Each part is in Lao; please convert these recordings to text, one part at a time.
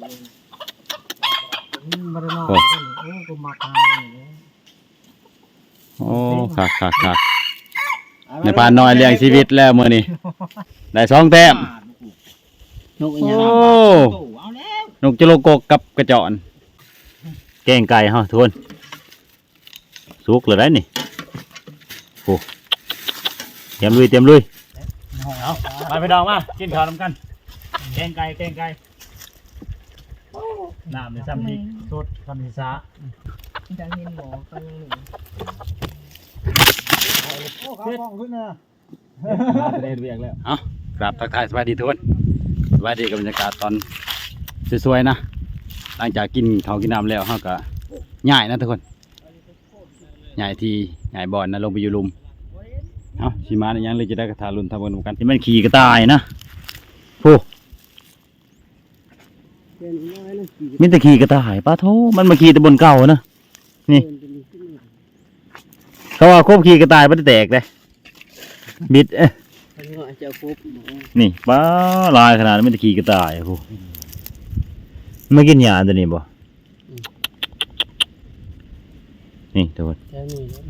ມັນບໍ່ໄດ້ນອນ ໂອ້ ໂອ້ ກໍມັກຫາ ໂອ້ ຄັກໆໆ ນາຍພານນ້ອຍລ້ຽງຊີວິດແລ້ວມື້ນີ້ ໄດ້ສອງແຕ້ມ. ນົກອີຫຍັງ? ໂອ້ ນົກຈະໂລກົກກັບກະຈອນ. ແກງໄກ່ເຮົາທຸກຄົນ ສຸກແລ້ວໄດ໋ນີ້. ໂອ້ ຕຽມລຸຍ ຕຽມລຸຍ. ເອົາ ມາພີ່ນ້ອງ ມາກິນເຂົ້ານຳກັນ. ແກງໄກ່ ແກງໄກ່. ນ້ຳນີ້ຊ່ຳນີ້ ສົດ ທຳມະຊາດ. ຢາກເຫັນໝໍ້ເຂົາຍັງມີ. ໂອ້ ເຂົາມອງຂຶ້ນນະ. ມາແຕ່ເຮັດວຽກແລ້ວ. ເອົ້າ ກາບທັກທາຍສະບາຍດີທຸກຄົນ. ສະບາຍດີກັບບັນຍາກາດຕອນສວຍໆນະ. ຫຼັງຈາກກິນເຂົ້າກິນນ້ຳແລ້ວ ເຮົາກໍຍ້າຍນະທຸກຄົນ. ຍ້າຍທີ່ ຍ້າຍບ່ອນນະ ລົງໄປຢູ່ລຸ່ມ. ເອົ້າ ຊິມາອີຫຍັງ ຫຼືຈະໄດ້ ກໍຖ້າລຸ້ນຖ້າເບິ່ງນຳກັນ. ນີ້ມັນຂີ້ກະຕ່າຍນະ. ໂອ້ ມີແຕ່ຂີ້ກະຕ່າຍ. ປາໂທ້ ມັນມາຂີ້ແຕ່ບ່ອນເກົ່ານະ. ນີ້ ເຂົາວ່າຄົບຂີ້ກະຕ່າຍມັນແຕກເດ້ ບິດ. ເອີ ເພິ່ນວ່າຈະຄົບ. ນີ້ ປາ ຫຼາຍຂະໜາດ ມີແຕ່ຂີ້ກະຕ່າຍ. ໂອ້ ມາກິນຫຍ້າຕົວນີ້ບໍ່? ອືມ ນີ້ ທຸກຄົນ ແຖວນີ້ແຫຼະ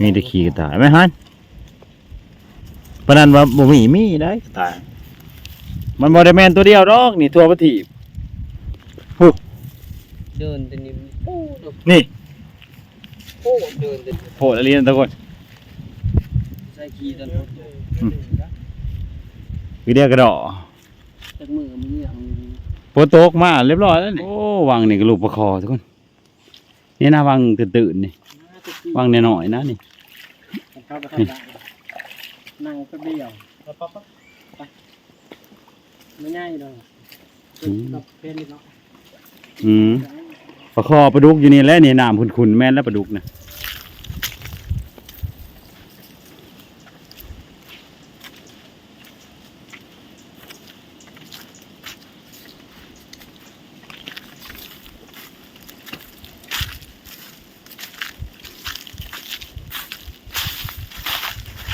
ມີແຕ່ຂີ້ກະຕ່າຍ. ແມ່ນຫັ້ນ ປານນັ້ນວ່າບໍ່ມີ ມີໄດ໋ ຕາຍ. ມັນບໍ່ໄດ້ແມ່ນຕົວດຽວດອກນີ້ ທົ່ວປະທີບ. ພຸ້ນ ເດີນແຕ່ນີ້ ໂອ້ ນີ້ ໂອ້ ເດີນແຕ່ນີ້ ໂພດອີ່ຫຼີນະທຸກຄົນ. ໃສ່ຂີ້ຕອນຝົນຕົກ. ອືມ ຄືດຽວກະດໍ້ ຈັກມື້ມັນເຫື່ອງ. ຝົນຕົກມາລຽບຮ້ອຍແລ້ວນີ້. ໂອ້ ວັງນີ້ກໍລູກປາຄໍທຸກຄົນ. ນີ້ນະ ວັງຕື້ນໆນີ້ ວັງນ້ອຍໆນະນີ້. ເຂົ້າໄປທຳງານ ນັ່ງແປັບດຽວ ໄປ ໄປ ມັນໃຫຍ່ດອກ. ອືມ ເປັນເນາະ. ອືມ ປາຄໍປາດຸກຢູ່ນີ້ແຫຼະນີ້ ນ້ຳຂຸ້ນໆ ແມ່ນແລ້ວປາດຸກນະ.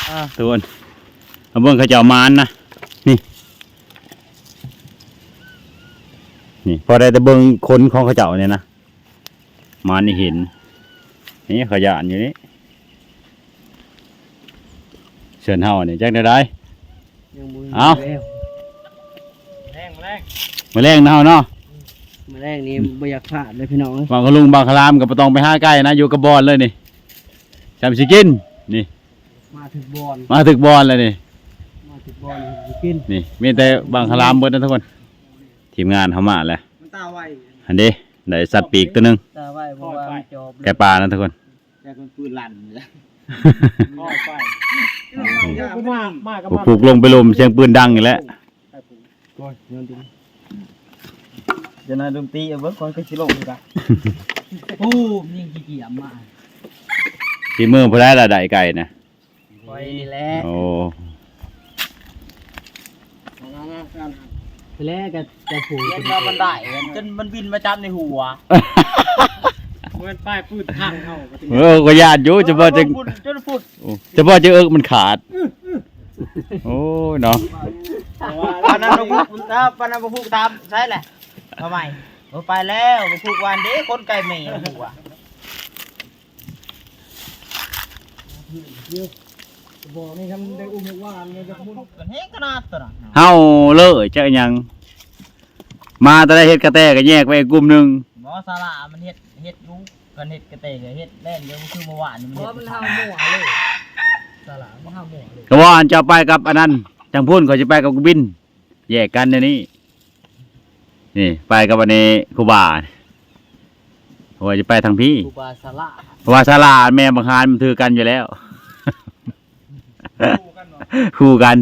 ອ່າ ທຸກຄົນ ມາເບິ່ງເຂົາເຈົ້າມານນະ ນີ້ ນີ້ ພໍໄດ້ແຕ່ເບິ່ງຂົນຂອງເຂົາເຈົ້ານີ້ນະ. ມານີ້ເຫັນ ນີ້ ເຂົາຢ້ານຢູ່ນີ້ ເຊີນເຮົານີ້ ຈັກແນວໃດ. ຍັງບໍ່ມີ. ເອົ້າ ແລ້ວ ແລງ ແລງ ມື້ແລງເນາະ ເຮົາເນາະ. ອືມ ມື້ແລງນີ້ ອືມ ບໍ່ຢາກພາດເລີຍພີ່ນ້ອງເອີຍ. ບາງຄະລຸງບາງຄະລາມກໍບໍ່ຕ້ອງໄປຫາໄກນະ ຢູ່ກັບບ່ອນເລີຍນີ້ ຊ່ຳຊິກິນ. ນີ້ ມາຖືກບ່ອນ ມາຖືກບ່ອນແລ້ວນີ້ ມາຖືກບ່ອນຊິກິນ. ນີ້ ມີແຕ່ບາງຄະລາມເບິດນະທຸກຄົນ. ທີມງານເຮົາມາແລ້ວ ມັນຕາໄວ ຫັ້ນເດ້. ໄດ້ສັດປີກຕົວໜຶ່ງ ຕາໄວ ເພາະວ່າມັນຈອບ ໄກ່ປ່ານະທຸກຄົນ. ແຕ່ເພິ່ນປືນລັ່ນເລີຍ ມາ ມາກັບ ຜູ້ ຜູ້ ຜູ້ລົງໄປລົມ ສຽງປືນດັງອີກແລ້ວ. ໂອ້ຍ ເດີນຕິ ຈະນາດົນຕີ ເອົາເບິ່ງກ່ອນ ຄືຊິລົງຄືກັນ. ໂອ້ ຍິງຂີ້ກຽມມາ ສີມືຜູ້ໃດລະໄດ້ໄກ່ນະ? ຂ້ອຍນີ້ແຫຼະ. ໂອ້ ແລ້ວກໍຈະຜູກ ເຫັນວ່າມັນໄດ້ ຈົນມັນບິນມາຈັບໃນຫົວ. ເໝືອນປ້າຍປືນທາງເຮົາ. ເອີ ກໍຢ້ານຢູ່ ຈະບໍ່ຈະ ຈົນພຸ້ນ ໂອ້ ຈະບໍ່ຈະເອິກມັນຂາດ. ໂອ້ຍເນາະ ປານນັ້ນບໍ່ຜູກ ປານນັ້ນບໍ່ຜູກ ຕາມໃສແຫຼະ. ເອົາໃໝ່ ບໍ່ໄປແລ້ວ ບໍ່ຜູກວານເດ້ ຄົນໄກ່ແມ່ ບໍ່ຜູກວ່າ. ບໍ່ນີ້ ຄັນໄດ້ອຸ້ມວານນີ້ ຈະໝຸນກັນແຮງຂະໜາດຕົວນັ້ນ. ເຮົາເລີຍຈັກຫຍັງ ມາແຕ່ໄດ້ເຮັດກະແຕກໍແຍກໄວ້ອີກກຸ່ມໜຶ່ງ. ບໍ່ ສາລະມັນເຮັດ ເຮັດຢູ່ ຄັນເຮັດກະແຕກໍເຮັດແລ່ນຢູ່ ຄືເມື່ອວານນີ້ມັນເຮັດ. ບໍ່ ມັນເຮົາມົ້ວເລີຍ ສາລະມັນເຮົາມົ້ວເລີຍ. ກໍວ່າອັນເຈົ້າໄປກັບອັນນັ້ນ ທາງພຸ້ນ ຂ້ອຍຊິໄປກັບກະບິນ. ແຍກກັນແນວນີ້ ນີ້ ໄປກັບອັນນີ້ຄູບາ ເພາະວ່າຈະໄປທາງພີ້ ຄູບາສາລະ ເພາະວ່າສາລະແມ່ບັງຫານມັນຖືກັນຢູ່ແລ້ວ ຄູ່ກັນ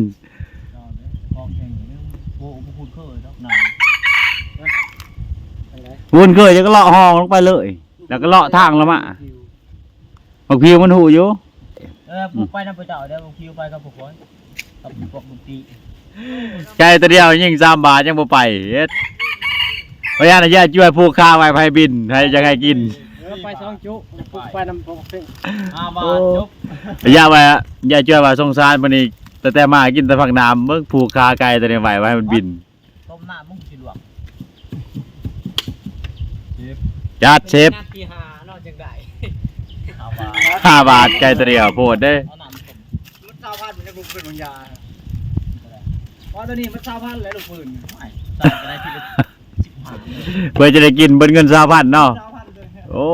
ຄຸ້ນເຄີຍ ຈັ່ງກໍເລາະຫ້ອງລົງໄປເລີຍ ແລ້ວກໍເລາະທາງລະມາ. ບັກຜິວມັນຮູ້ຢູ່. ເອີ ຜູກໄປນຳພະເຈົ້າເດີ ບັກຜິວໄປກັບພວກຂ້ອຍ ກັບພວກບຸນຕີ. ໃຈຕົວດຽວຍິງສາມບາດຍັງບໍ່ໄປເຮັດ. ພະຍານາຍາຈວຍຜູກຄາໄວ້ໃຫ້ບິນ ໃຫ້ ຢາກໃຫ້ກິນ. ເອີ ໄປສອງຈຸ ຜູກໄປນຳພວກເພິ່ນ ຫ້າບາດ ໂອ້ ຈົບ. ຍາວ່າ ຍາຈວຍວ່າສົງສານມື້ນີ້ ຕັ້ງແຕ່ມາກິນແຕ່ຜັກໜາມ ເບິ່ງຜູກຄາໄກ່ຕົວນີ້ໄວ້ ໄວ້ໃຫ້ມັນບິນ. ນ້ຳມຶງຊິລວກ ຈັດເຊບ ນ້ຳທີຫ້າເນາະ ຈັ່ງໄດ້ ຫ້າບາດ ຫ້າບາດ ໄກ່ຕົວດຽວ ໂພດເດ້ ເອົານ້ຳຕົ້ມ ມັນຊາວພັນ ມັນຈະບໍ່ເປັນບາງຢ່າງ ເພາະຕົວນີ້ມັນຊາວພັນແລ້ວລູກປືນ ໂອ້ຍ ໃສ່ກໍໄດ້ທີລະສິບຫ້າ ເພື່ອຈະໄດ້ກິນເບິດເງິນຊາວພັນເນາະ ຊາວພັນເລີຍ ໂອ້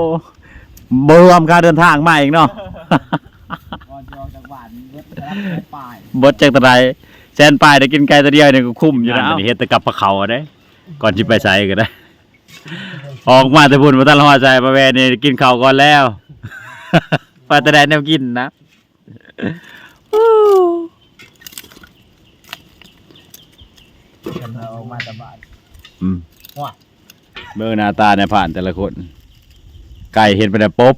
ບໍ່ຮວມຄ່າເດີນທາງມາອີກເນາະ ກ່ອນຈະອອກຈາກບ້ານເບິດແສນປາຍ ເບິດຈັກເທົ່າໃດ ແສນປາຍໄດ້ກິນໄກ່ຕົວດຽວນີ້ກໍຄຸ້ມຢູ່ແລ້ວ ເຮັດແຕ່ກັບພາເຂົ້າເດ້ ກ່ອນຊິໄປໃສກໍໄດ້ ອອກມາແຕ່ພຸ້ນບໍ່ທັນຮອດໃສ ມາແວ່ນີ້ກິນເຂົ້າກ່ອນແລ້ວ ວ່າແຕ່ໄດ້ແນວກິນນະ ກັນເຮົາອອກມາແຕ່ບ້ານ ອືມ ໂອ້ຍ ເບິ່ງໜ້າຕານາຍພານແຕ່ລະຄົນ ໄກ່ເຫັນປານໃດປົບ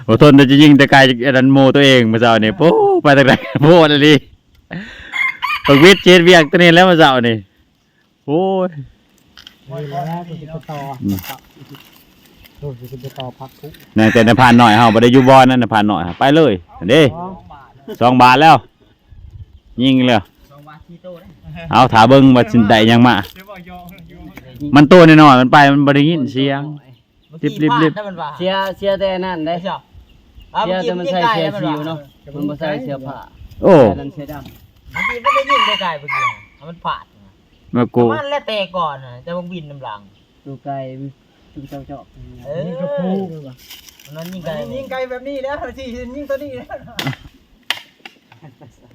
ບໍ່ທົນທີ່ຈະຍິງແຕ່ໄກ່ອັນນັ້ນໝູ່ຕົວເອງມື້ເຊົ້ານີ້ ໂອ້ ໄປທາງໃດໂພດອີ່ຫຼີ ບັກວິດເຮັດວຽກຕົວນີ້ແລ້ວມື້ເຊົ້ານີ້ ໂອ້ຍ ນີ້ແຫຼະ ກູຊິໄປຕໍ່ ອືມ ກູຊິໄປຕໍ່ພັກຄຸ ນັ່ງແຕ່ນາຍພານນ້ອຍເຮົາບໍ່ໄດ້ຢູ່ບ່ອນນັ້ນ ນາຍພານນ້ອຍເຮົາໄປເລີຍ ເດ້ ສອງບາດແລ້ວ ຍິງແລ້ວ ສອງບາດສີ່ໂຕເດ້ ເອົາຖ້າເບິ່ງວ່າຊິໄດ້ຫຍັງມາ ມັນໂຕນ້ອຍໆ ມັນໄປ ມັນບໍ່ໄດ້ຍິນສຽງ ລິບໆ ເສຍ ເສຍແຕ່ນັ້ນເດ້ ເສຍແຕ່ມັນໃສ່ເສື້ອສີວເນາະ ມັນບໍ່ໃສ່ເສື້ອຜ້າ ໂອ້ ແຕ່ນັ້ນເສື້ອດຳ ບາງທີມັນໄດ້ຍິງໄກໆ ເມື່ອກີ້ ມັນພາດ ແມ່ນກູ ມັນແລ້ວແຕ່ກ່ອນນະ ແຕ່ມັນບິນນຳຫຼັງ ໂຕໄກ ມັນເຈົ້າຈອກ ເອີ ມັນຍິງໄກ ມັນຍິງໄກແບບນີ້ແລ້ວ ຊິຍິງຕົວນີ້ແລ້ວ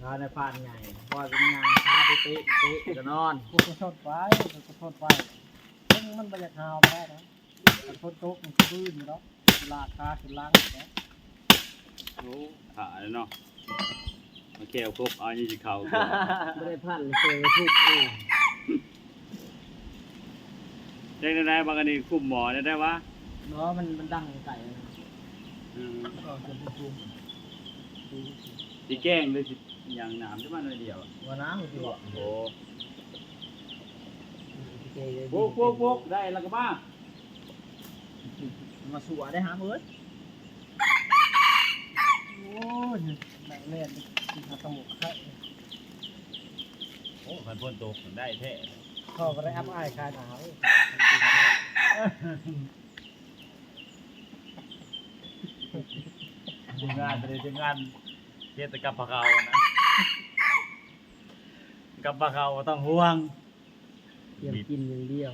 ລາວນາຍພານໃຫຍ່ ບໍ່ເປັນຫຍັງ ພາໄປເຕະ ເຕະ ແລ້ວກໍນອນ ກູກໍຊົດໄວ້ ກູກໍຊົດໄວ້ ເຊິ່ງມັນບໍ່ຢາກຫາວບໍ່ໄດ້ນະ ຄັນຝົນຕົກມັນຄືນຢູ່ດອກ ລາກຂາຂຶ້ນຫຼັງແລ້ວ ໂອ້ ຂາເນາະ ມາແກ່ວກົບເອົາ ຍັງຊິເຂົ້າ ບໍ່ໄດ້ພັນເລີຍ ທຸກ ໂອ້ ເຮັດແນວໃດບັກອັນນີ້ ຄຸມໝໍ້ແນວໃດວະ? ບໍ່ ມັນ ມັນດັງໄກນະ ອືມ ກໍເປັນພູມ ຊິແກງຫຼືຊິຫຍັງ ນ້ຳຈະມາໜ້ອຍດຽວ ບໍ່ ນ້ຳມັນຊິຫຼວກ ໂອ້ ໂປກໆໆ ໄດ້ແລ້ວກໍມາ ມາຊົ່ວໄດ້ຫາເອີຍ ໂອ້ຍ ແມ່ນ ແມ່ນ ກິນຂ້າວຕົ້ມໄຂ່ ໂອ້ ຄັນຝົນຕົກໄດ້ແທ້ ເຂົາບໍ່ໄດ້ອັບອາຍຂາຍໜາວ ທີມງານ ຕົວນີ້ທີມງານເຮັດແຕ່ກັບພາເຂົ້ານະ ກັບພາເຂົ້າບໍ່ຕ້ອງຫ່ວງ ຕຽມກິນຢ່າງດຽວ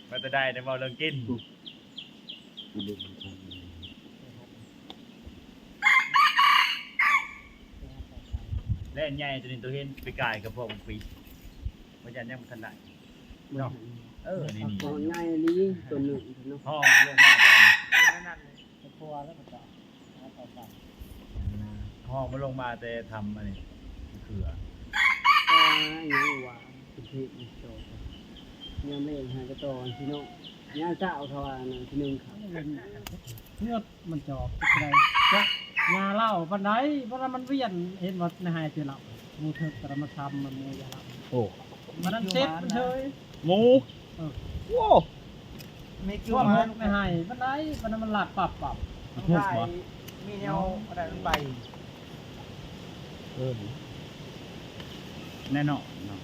ວ່າແຕ່ໄດ້ແຕ່ເວົ້າເລື່ອງກິນ ແລ່ນໃຫຍ່ຕົວນີ້ ຕົວເຫັນປີກາຍກັບພວກປີ ບໍ່ຢ້ານຍັງບໍ່ທັນໄດ້ເນາະ ເອີ ນີ້ໆ ຕົວໃຫຍ່ອີ່ຫຼີ ຕົວໜຶ່ງເນາະ ຫ້ອງລົງມາ ແຕ່ຄົວແລ້ວກໍຈະ ຮອກມັນລົງມາແຕ່ຖ້ຳອັນນີ້ ເຂືອ ປາຫຍັງຫວາ ເປັນເທບນີ້ໂຕ ຍາມແລງຫາກະຕໍ່ພີ່ນ້ອງ ຍາມເຊົ້າເຂົາວ່ານັ້ນ ທີໜຶ່ງເຂົາ ເພື່ອມັນຈອກໄດ້ຈັກຫຍ້າເຫຼົ້າປານໃດ ເວລາມັນວຽນ ເຫັນວ່າໃນໄຮ່ແຕ່ລະ ໝູເຖິກກະມາຊຳ ມັນໝູຢາລຳ ໂອ້ ມັນນັ້ນເຊັດມັນເຊີຍ ໝູ ເອີ ໂອ້ ມີຄືວ່າໃນໄຮ່ປານໃດ ປານນັ້ນມັນລາດປັບໆ ມັນທຸກບໍ່ ມີແນວອັນໃດມັນໄປ ເອີ ແນ່ນອນເນາະ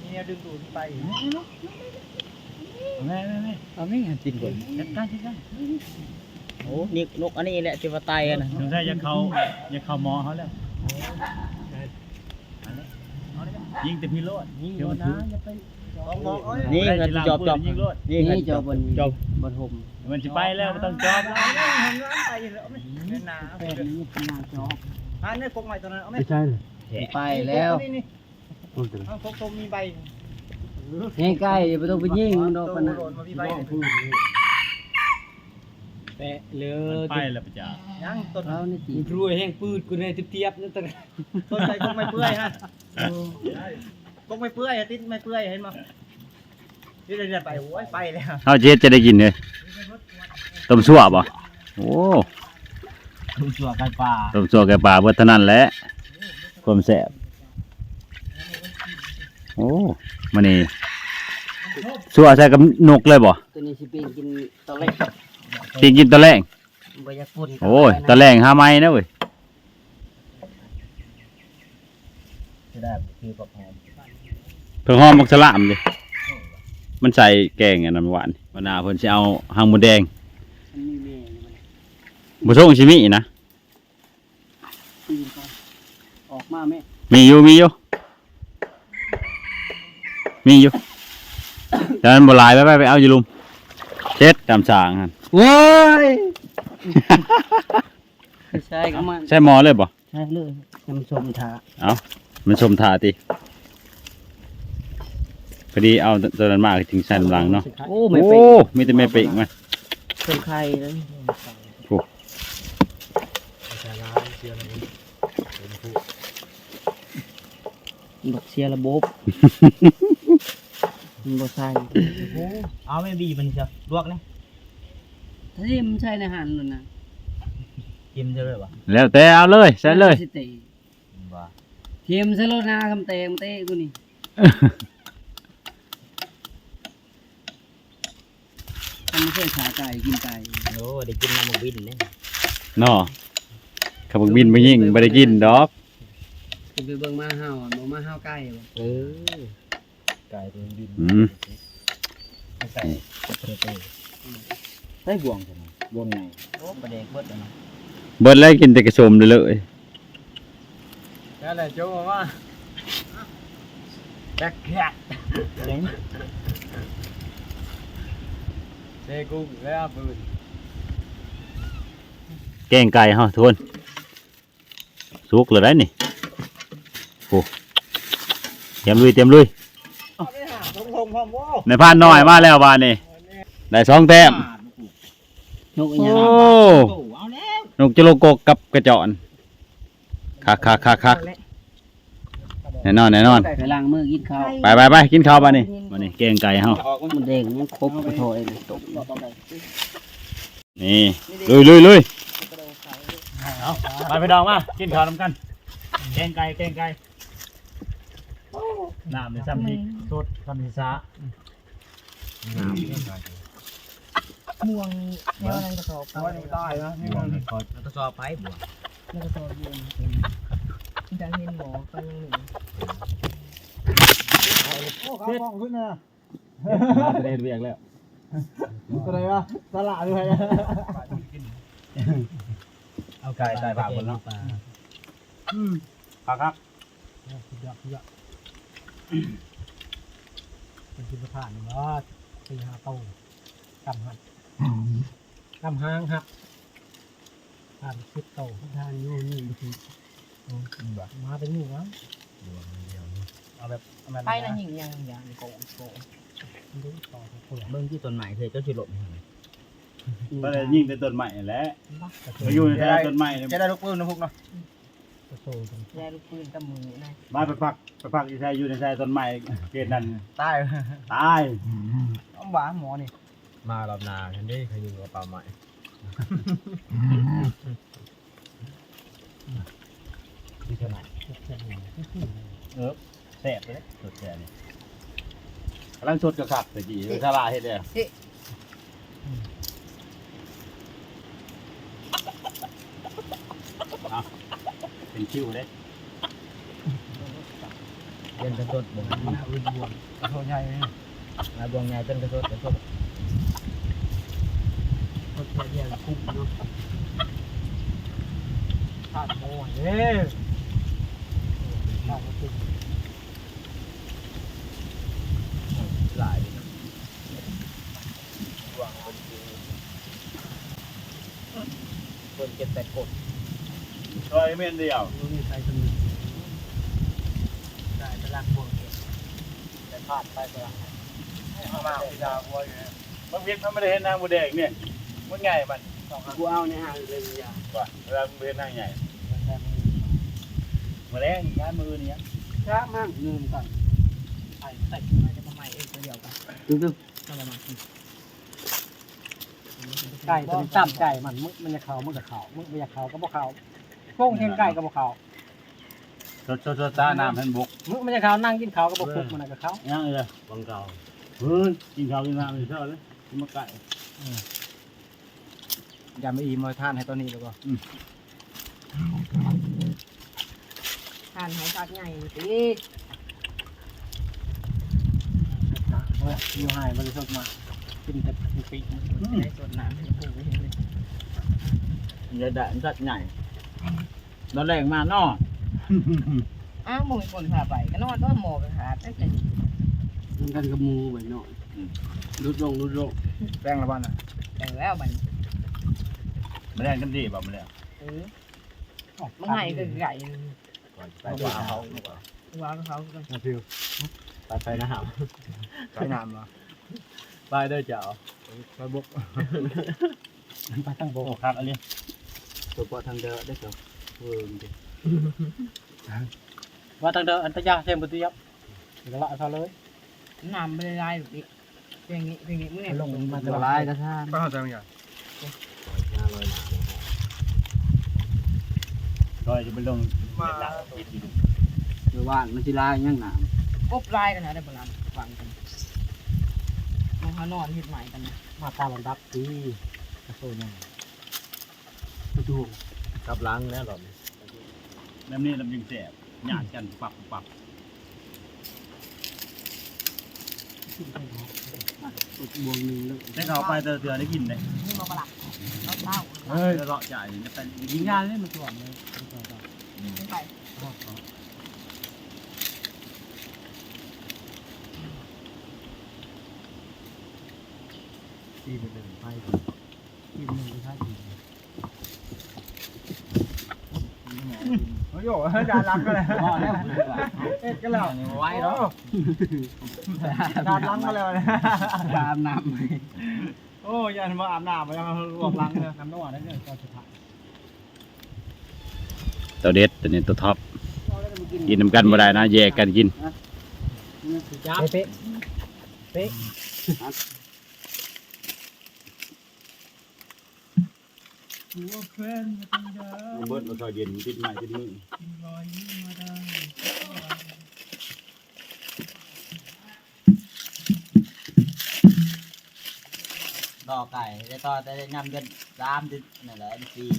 ມີແນວດຶງດູດໄປ ແມ່ໆໆ ເອົານີ້ກິນກ່ອນ ຈັດການ ຈັດການ ໂອ້ ນີ້ນົກອັນນີ້ແຫຼະທີ່ວ່າໄຕ່ຫັ້ນນະ ສົງໄສຢາກເຂົ້າ ຢາກເຂົ້າໝໍເຮົາແລ້ວ ຍິງແຕ່ພີ້ໂລດ ຍິງໂລດນະ ຢ່າໄປ ນີ້ມັນຈອບ ຈອບ ນີ້ ນີ້ຈອບ ຈອບ ມັນຊິໄປແລ້ວ ບໍ່ຕ້ອງຈອບແລ້ວ ແປດນີ້ມັນຈອບ ອັນນີ້ກົກໄມ້ຕົວນັ້ນ ເອົາໄປໃສ່ ໄປແລ້ວ ນີ້ ເອົາກົກຕົວມີໃບ ແຮງໄກ ບໍ່ຕ້ອງໄປຍິງມັນດອກປານນັ້ນ ແປະເລີຍ ໄປແລ້ວປະຈາ ຍັງຕົ້ນ ເອົານີ້ຕິ ມັນລວຍແຮງປືດ ກູໄດ້ຕຽບໆ ນັ້ນຕະ ຕົ້ນໃສ່ກົກໄມ້ເປື່ອຍຮະ ກົກໄມ້ເປື່ອຍ ຕິດໄມ້ເປື່ອຍ ເຫັນບໍ່? ເຮັດໄດ້ໄປ ໂອ້ຍ ໄປແລ້ວ ເຮົາຊິເຮັດຈັ່ງໃດກິນເຮີ້ຍ? ຕົ້ມຊົ່ວບໍ່? ໂອ້ ຕົ້ມຊົ່ວໄກ່ປ່າ ຕົ້ມຊົ່ວໄກ່ປ່າ ເບິດເທົ່ານັ້ນແຫຼະ ຄວາມແຊບ ໂອ້ ມື້ນີ້ຊົ່ວໃສ່ກັບນົກເລີຍບໍ່? ຕົວນີ້ຊິປີ້ງກິນຕອນແລງ ປີ້ງກິນຕອນແລງ ບໍ່ຢາກປຸ້ນ ໂອ້ຍ ຕອນແລງຫາໃໝ່ນະເວີຍ ຊິໄດ້ ມີຜັກຫອມ ຜັກຫອມ ບັກສະຫຼາມເດ້ ມັນໃສ່ແກງອັນນັ້ນມື້ວານນີ້ ວັນໜ້າເພິ່ນຊິເອົາຫາງມົດແດງ ມັນມີແມ່ຢູ່ບໍ່ນີ້ ບໍ່ສົ່ງຊິມີນະ ປີນກ່ອນ ອອກມາແມ່ ມີຢູ່ ມີຢູ່ ມີຢູ່ ແຕ່ມັນບໍ່ຫຼາຍ ໄປ ໄປ ໄປເອົາຢູ່ລຸ່ມ ເຮັດຕາມສ້າງຫັ້ນ ໂອ້ຍ ໃສ່ກັບມັນ ໃສ່ໝໍ້ເລີຍບໍ່? ໃສ່ເລີຍ ໃຫ້ມັນສົມຖ້າ ເອົ້າ ມັນສົມຖ້າຕິ ພໍດີເອົາໂຕນັ້ນມາ ຈຶ່ງໃສ່ນຳຫຼັງເນາະ ໂອ້ ແມ່ເປ້ງ ໂອ້ ມີແຕ່ແມ່ເປ້ງມາ ເຄື່ອງໄຂ່ເລີຍ ໂອ້ ບັກເສຍລະບົບ ມັນບໍ່ໃສ່ ເອົາແມ່ບີມັນຊະ ລວກແດ່ ຖິ້ມໃສ່ໃນຫັ້ນໂລດນະ ຖິ້ມໃສ່ເລີຍບໍ່? ແລ້ວແຕ່ ເອົາເລີຍ ໃສ່ເລີຍ ຊິເຕະ ບໍ່ ຖິ້ມໃສ່ໂລດນະ ຄຳແຕງເຕະກູນີ້ ມັນບໍ່ເຄີຍຂາໄກ່ກິນໄກ່ ໂອ້ ໄດ້ກິນນຳບັກບິນເດ້ ເນາະ ຄັນບັກບິນບໍ່ຍິງ ບໍ່ໄດ້ກິນດອກ ຂຶ້ນໄປເບິ່ງໝາເຫົ່າ ບໍ່ໝາເຫົ່າໄກ່ບໍ່ ເອີ ກາຍເປັນດິນ ອືມ ໃສ່ ໃສ່ບ່ວງຊັ້ນນະ ບ່ວງໃຫຍ່ ໂອ້ ປາແດກເບິດແລ້ວນະ ເບິດແລ້ວ ກິນແຕ່ກະສົມເລີຍ ນັ້ນແຫຼະ ໂຈະອອກມາ ແບັກແຄດ ເຊກຸ້ງແລ້ວປືນ ແກງໄກ່ເຮົາທຸກຄົນ ສຸກແລ້ວໄດ໋ນີ້ ໂອ້ ຕຽມລຸຍ ຕຽມລຸຍ ນາຍພານນ້ອຍມາແລ້ວບາດນີ້ ໄດ້ສອງແຕ້ມ ນົກອີຫຍັງ ໂອ້ ນົກຈະໂລກົກກັບກະຈອນ ຄັກໆໆໆ ແນ່ນອນ ແນ່ນອນ ໄປລ້າງມືກິນເຂົ້າ ໄປໆໆ ກິນເຂົ້າບາດນີ້ ບາດນີ້ແກງໄກ່ເຮົາ ມັນແດງຍັງຄົບກະທ້ອຍຕົກ ນີ້ ລຸຍໆໆ ເອົາ ມາພີ່ນ້ອງມາ ກິນເຂົ້ານຳກັນ ແກງໄກ່ ແກງໄກ່ ນ້ຳນີ້ຊ່ຳຊິສົດ ຊ່ຳຊິສະ ນ້ຳ ມ່ວງແນວນັ້ນກະສອບ ໂອ້ຍ ຕາຍນະ ມ່ວງໃນກະສອບ ໃນກະສອບໄປ ບ່ວງ ໃນກະສອບຢູ່ ມັນຈະເຫັນໝໍ້ກໍຍັງມີ ໂອ້ ຂາປ້ອງຂຶ້ນນະ ມາແຕ່ເຮັດວຽກແລ້ວ ຕົວໃດວະ ສະຫຼະດ້ວຍ ເອົາໄກ່ໃສ່ປາກເພິ່ນເນາະ ອືມ ຄັກໆ ເອີ ສຸດຍອດ ສຸດຍອດ ເປັນກິນປະທານເນາະ ສີ່ຫ້າໂຕ ກຳຫັດ ກຳຫາງຫັດ ປານສິບໂຕ ທານຢູ່ນີ້ ອືມ ມາແຕ່ນີ້ຫວະ ເອົາແບບ ໄປນະ ຍິງຍັງ ຍັງ ໂກ ໂກ ເບິ່ງທີ່ຕົ້ນໄມ້ເທື່ອ ເຈົ້າຊິຫຼົບໃຫ້ ໄປຍິງແຕ່ຕົ້ນໄມ້ຫັ້ນແຫຼະ ໄປຢູ່ໃນແທ້ຕົ້ນໄມ້ ຈະໄດ້ລູກປືນນະ ພວກເນາະ ແລະລູກປືນກັບມືນະ ມາໄປພັກ ໄປພັກຢູ່ໃສ ຢູ່ໃນໃສ ຕົ້ນໄມ້ເຂດນັ້ນ ຕາຍ ຕາຍ ອຳຫວາໝໍນີ້ ມາລອບໜ້າຫັ້ນເດ້ ໃຜຢູ່ກັບປ່າໄມ້ ເອີ ແຊບເດ້ ສົດແຊບນີ້ ກຳລັງສົດກະຄັກ ຕະກີ້ ເອີ ສາລາເຮັດແລ້ວ ເອົາ ເປັນຄິວເດ້ ເປັນກະສົດບໍ່ ໜ້າອື່ນບ່ວງ ກະໂທໃຫຍ່ ໜ້າບ່ວງໃຫຍ່ເປັນກະສົດ ກະສົດ ສົດແຕ່ດຽວລະຄຸ້ມເນາະ ທາດໝໍເດ້ ທາດໝໍ ຫຼາຍເດ້ເນາະ ເບິ່ງເຈັດແປດຄົນ ຊອຍແມ່ນດຽວ ບໍ່ມີໃຜສຳເລັດ ໄດ້ຕະລັກພວກເອງ ແຕ່ພາດໄປຕະລັກ ມາພິດາຫົວຢູ່ ບັກເພັດມັນບໍ່ໄດ້ເຫັນນາງໝູແດງນີ້ ມັນໃຫຍ່ມັນ ກູເອົາໃນຫ້າງເລີຍ ວ່າເວລາມັນບໍ່ເຫັນນາງໃຫຍ່ ມື້ແລງ ຍາມມື້ອື່ນນີ້ ຊ້າມາກ ລືມກັນ ໄປໃສ່ໄມ້ກັບໄມ້ເອງຕົວດຽວກັນ ຕຶບໆ ໄກ່ຕົວນີ້ຕາມໃຈມັນ ມຶງມັນຢາກເຂົ້າມັນກໍເຂົ້າ ມຶງບໍ່ຢາກເຂົ້າກໍບໍ່ເຂົ້າ ໂປ່ງແຂນໄກ່ກໍບໍ່ເຂົ້າ ສົດໆໆ ນ້ຳໃຫ້ມັນບົກ ມຶງມັນຢາກເຂົ້ານັ່ງກິນເຂົ້າກໍບໍ່ປຸກ ມັນກໍເຂົ້າ ຍັງເອີ ບັງເກົ່າ ເຮີ້ຍ ກິນເຂົ້າກິນນ້ຳຢູ່ເຊົ້າເລີຍ ກິນມາໄກ່ ອືມ ຢາມໄປອີ່ມາທານໃຫ້ຕອນນີ້ແລ້ວບໍ່? ອືມ ທານໃຫ້ຊາກໃຫຍ່ຕິ ຢູ່ໃຫ້ບໍ່ໄດ້ສົດມາ ກິນແຕ່ປີກ ບໍ່ໄດ້ສົດນ້ຳໃຫ້ຜູ້ເຫັນເລີຍ. ຢາກໄດ້ສັດໃຫຍ່ ຕອນແລງມາເນາະ. ອ້າວ ບໍ່ມີຄົນພາໄປ ກໍນອນຕົວະ ໝໍກໍຂາດໄປໃສ. ນຳກັນກັບໝູໄວ້ໜ້ອຍ ອືມ ຫຼຸດລົງ ຫຼຸດລົງ. ແປງລະບັດນະ ແປງແລ້ວບັດນີ້. ມາແລງກັນດີບໍ່ ມາແລງ? ເອີ ມັນໃຫ້ໄກໆ ໄປວ່າເຂົາ ວ່າເຂົາ ໄປ ໄປນະຫາມ ໄປນຳເນາະ. ໄປເດີເຈົ້າ ໄປບົກ ໄປທາງບົກ. ໂອ້ ຄັກອີ່ຫຼີ ໂດຍສະເພາະທາງເດີເດີເຈົ້າ. ເອີ ວ່າທາງເດີອັນຕະຍາແຊງບໍ່ຕຽບ ກໍລະເຂົາເລີຍ. ນ້ຳບໍ່ໄດ້ຫຼາຍ ເພງນີ້ ເພງນີ້ມື້ນີ້ລົງມາຫຼາຍກະທາງ ໄປເຮົາໃສ່ມັນຫຍັງ ລອຍຈະໄປລົງມາ ເມື່ອວານມັນຊິຫຼາຍຫຍັງນ້ຳ ກົບຫຼາຍຂະໜາດໃດບໍ່ລະ ຟັງກັນ. ມາຫານອນເຮັດໃໝ່ກັນນະ ມາຕາມລຳດັບຕິ ກະໂຊຫຍັງ ໄປດູກັບຫຼັງແລ້ວລອບນີ້. ແບບນີ້ລຳຈຶ່ງແຊບ ຍາດກັນປັບປັບ ອີກບ່ວງໜຶ່ງເລີຍ. ແຕ່ເຂົາໄປແຕ່ລະເທື່ອໄດ້ກິນເດ້ ນີ້ບໍ່ປະລະ ເອົາເອົາ ເອີຍ ເລາະຈ່າຍນີ້ໄປກິນ ກິນຍາເລີຍ ມັນຖ້ວມເລີຍ. ໄປ ຕີໄປເບິ່ງໄປ ກິນໜຶ່ງໄປ ໂອ້ໂຫ ດານຫຼັງກໍແລ້ວ ພໍແລ້ວ ເຮັດກັນແລ້ວ ໄວເນາະ ດານຫຼັງກໍແລ້ວ ອາບນ້ຳ. ໂອ້ ຢ້ານບໍ່ອາບນ້ຳ ບໍ່ຢາກລວກຫຼັງເດີ ນ້ຳນົວເດີ ກ່ອນຊິພາ. ຕົວເດັດ ຕົວນີ້ຕົວທັອບ ກິນນຳກັນບໍ່ໄດ້ນະ ແຍກກັນກິນ. ເປະ ເປະ. ເບິດ ເອົາເຂົ້າເຢັນຕິດໄມ້ຕິດມື. ຕໍ່ໄກ່ໄດ້ຕໍ່ແຕ່ຍາມເດືອນສາມ ເດືອນນັ້ນແຫຼະ ເດືອນສີ່.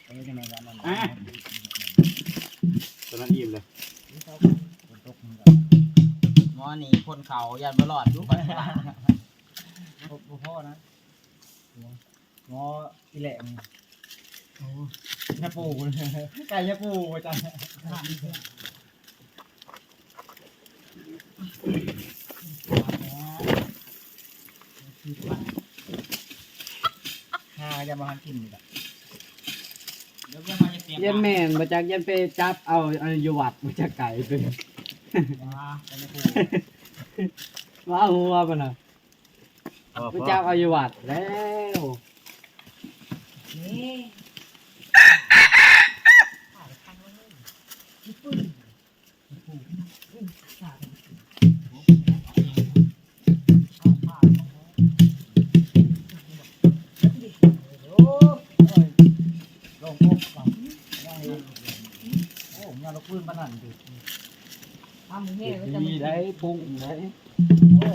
ເອີ ຈັ່ງໃດວະ ນັ້ນ ອ່າ ຕອນນັ້ນອີ່ມເລີຍ ຝົນຕົກ. ໝໍນີ້ຄົນເຂົາຢ້ານບໍ່ລອດຢູ່ ບໍ່ພໍນະ ໝໍອີແຫຼະ. ໂອ້ ຍາປູ່ ໄກ່ຍາປູ່ວ່າຈັ່ງ ຫາຢາມາຫາກິນນີ້ລະ. ຢ້ານແມ່ນບໍ່ຈັກ ຢ້ານໄປຈັບເອົາຢູ່ວັດ ບໍ່ຈັກໄກ່ເປັນ ວ້າ ໄກ່ຍາປູ່ ວ້າ ຫົວປະນະ. ໄປຈັບເອົາຢູ່ວັດແລ້ວ ນີ້ ໂອ້ຍ ຍາລູກປືນປານນັ້ນຕິ ທຳແຮງ ດີໄດ໋ ປຸ້ງໄດ໋ ໂອ້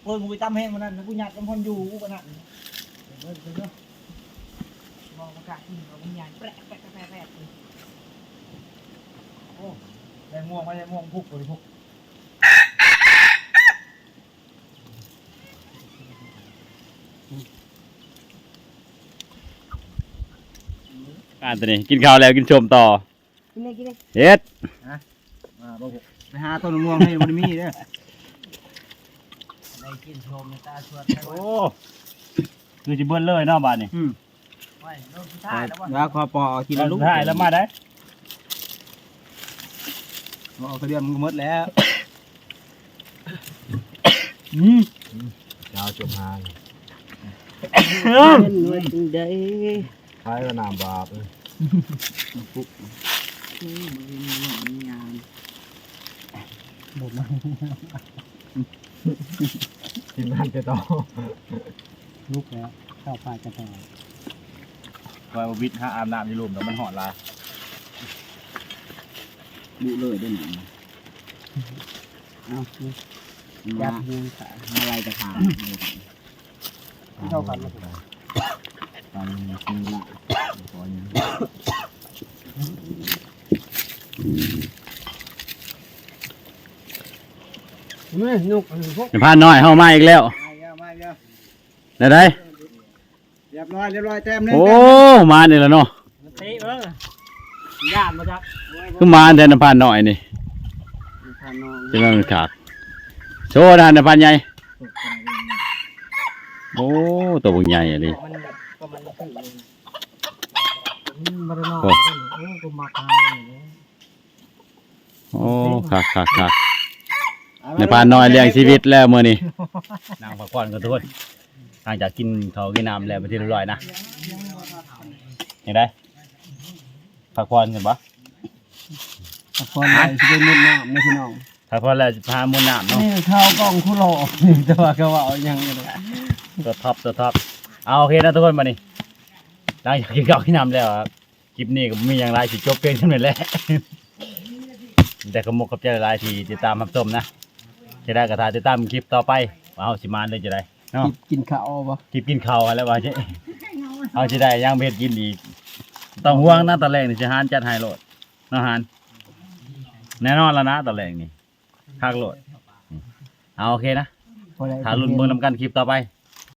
ເພິ່ນບໍ່ໄປຕຳແຮງປານນັ້ນ ແລ້ວກູຍັດກຳພັນຢູ່ ກູກໍນັ້ນ ເບິ່ງເດີ ມອງປະກາດກິນເຂົາມີຫຍັງແປະໆໆໆ. ໂອ້ ໄດ້ມ່ວງ ໄດ້ມ່ວງ ພຸກ ພຸກ ອ່າ ຕອນນີ້ກິນເຂົ້າແລ້ວ ກິນສົ້ມຕໍ່. ກິນເລີຍ ກິນເລີຍ ເຮັດ ຮະ ມາບໍ່ ໄປຫາຕົ້ນມະມ່ວງໃຫ້ ບໍ່ໄດ້ມີເດີ ໄດ້ກິນໂຊມໃນຕາຊວນ. ໂອ້ ຄືຊິເບິດເລີຍເນາະບາດນີ້. ອືມ ໂອ້ຍ ໂດນຜູ້ຊາຍແລ້ວບໍ່ ແລ້ວຂໍປໍເອົາທີລະລູກ ສຸດທ້າຍແລ້ວມາໄດ໋ ບໍ່ເອົາກະເດືອນມັນກໍໝົດແລ້ວ. ອືມ ເຈົ້າຈົບຫາ ເປັນວ່າຈັ່ງໃດ ຂາຍວ່ານ້ຳບາບ ເອີ ປຸກ ອືມ ບໍ່ເຫັນວ່າມີຫຍັງ ບໍ່ມາ ກິນນ້ຳແຕ່ຕໍ່ ລຸກແລ້ວ ເຂົ້າປ່າຈະຕໍ່ ຂ້ອຍບໍ່ວິດຫາອາບນ້ຳຢູ່ລຸ່ມດອກ ມັນຮ້ອນຫຼາຍ ບຸເລີຍເດ້ນີ້. ເອົາ ຈັບເຮືອນຂາ ມາໄລ່ຕະຂາ ເທົ່າກັນ ໄປ ໄປ ໄປ ໄປ ຂໍຫຍັງ ອືມ. ນີ້ นกอันนี้พวก นายพรานน้อยเฮามาอีกแล้ว มาอีกแล้ว มาอีกแล้ว ได้ได๋ เรียบร้อย เรียบร้อย แต้มหนึ่ง โอ้ แต้มหนึ่ง มานี่แล้วเนาะ มันเตะเบิ่ง ย่านบ่จัก คือมาแท้นายพรานน้อยนี่ นายพรานน้อย สิมามันคัก โชว์นะนายพรานใหญ่ โอ้ ตัวบักใหญ่อีหลี มันก็มันคือ อืม บ่ได้นอน โอ้ โอ้ กูมักหาเลย โอ้ คักๆๆ นายพรานน้อยเลี้ยงชีวิตแล้วมื้อนี้ นั่งพักผ่อนกันทุกคน หลังจากกินข้าวกินน้ำแล้วเป็นที่เรียบร้อยนะ จั่งใด๋ พักผ่อนกันบ่ พักผ่อนแล้วสิไปมุดน้ำนะพี่น้อง พักผ่อนแล้วสิพามุดน้ำเนาะ นี่ข้าวกล้องคุหล่อ แต่ว่าเขาว่าเอาหยังกัน ตัวท็อป ตัวท็อป เอา โอเคนะทุกคน บัดนี้ หลังจากกินข้าวกินน้ำแล้วครับ คลิปนี้ก็บ่มีหยังหลาย สิจบเพียงเท่านี้แหละ แต่ขอบมกขอบใจหลายๆที่ติดตามรับชมนะ จะได้ก็ถ่ายติดตามคลิปต่อไป ว่าเฮาสิมาได้จะได้เนาะ คลิปกินข้าวบ่ คลิปกินข้าวหั้นแหละว่าสิ เฮาสิได้หยังไปเฮ็ดกินอีก ต้องห่วงนะ ตอนแรกนี่สิหารจัดให้โลดเนาะ หาร แน่นอนแล้วนะ ตอนแรกนี่ คักโลด เอา โอเคนะ พอได้ ถ้าลุ้นเบิ่งนำกันคลิปต่อไป